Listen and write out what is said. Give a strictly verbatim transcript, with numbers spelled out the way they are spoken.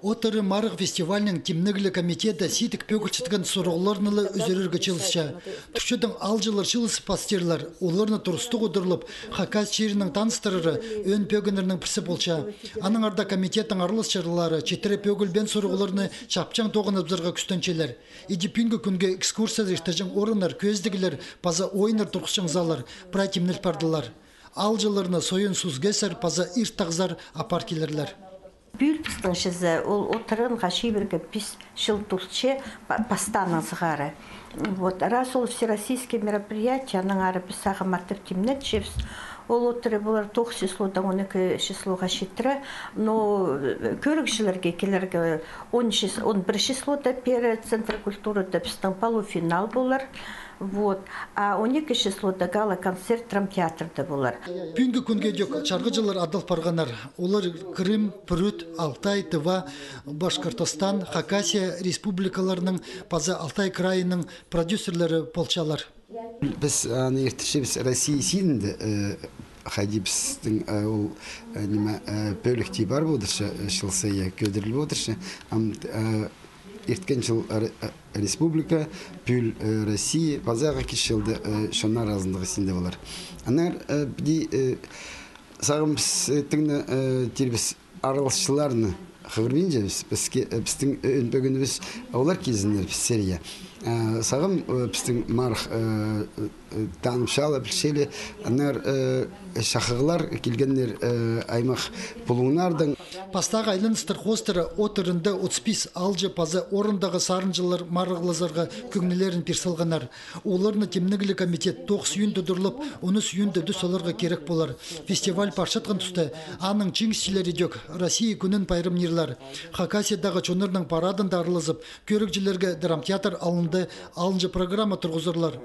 От ыры марығ фестивальның тимнегліг комитеті сидік пӧгілчеткен сурығларны ла ӱзӱрерге чыылысча. Турчудың аалҷылар чыылыс пастирлар, оларны турыстығ удурлап, Хакас чирінең таныстырары ӧӧн пӧгіннернің пірсі полча. Аннаңар даа комитеттің араласчылары читіре пӧгілбеен сурығларны чапчаң тоғыныбызарға кӱстенчелер. Иди пӱӱнгі кӱнге экскурсия иртірҷең орыннар, кӧзідіглер паза ойыннар турғысчаң заллар прай тимнел пардылар. Аалҷыларны Сойын Сузкесер паза Ир Тағзар апар килерлер. Пӱӱл пістің чізе, ол от ырынға чибіргі пис чыл толча, па-, пастааның сығара. Вот, раз ол всероссийский мероприятие, аннаңар піс сағам артып тимнетчебіс. Ол от ыры полар тоғыс числодаң он ікі числоға читіре. Но, э, кӧрігҷілерге килерге он чис-, он пір числода пеер Центр культурада пістің полуфинал полар. Вот. А он ікі числода гала-концерт драмтеатрда полар. Пӱӱнгі кӱнге дее чарғыҷылар адал парғаннар. Олар Крым, Пруд, Алтай, Тыва, Башкортостан, Хакасия республикаларының паза Алтай крайының продюсерлері полчалар. Піс аны иртірчебіс Россия синінде, э, хайди пістің, э, ол, э, ниме, э, пӧлік тіп пар полдырча, э, чыл сай кӧдіріл полдырча. Ам, э, ирткен чыл ре-, э, республика, пӱӱл, э, Россия, пазағы кічіг чылда, э, чоннар аразындағы синде полар. Аннаңар, э, піди, э, сағам піс, э, тың на, э, тирбіс араласчыларны хығырбинчабыс, піске, э, пістің, э, ӧӧн пӧгінібіс, олар килзіннер піссерге. Э, сағам, э, пістің марығ, э, э, танып чаалап пілчелер, аннаңар, э, чахығлар килгеннер, э, аймах пулуңнардаң. Пастағы айланыстар хоостыра от ырында отыс пис аалҷы паза орындағы сарынҷылар марығлазарға кӧңнілерін пир салғаннар. Оларны тимнегліг комитет тоғыс июньда удурлап, он ӱс июньда тӱс саларға кирек полар. Фестиваль парчатхан туста аның чиңісчілері дее Россия кӱнін пайрамнирзар. Хакасиядағы чоннарның парадында аралазып, кӧрігҷілерге драмтеатр алнында алынҷа программа турғызарлар.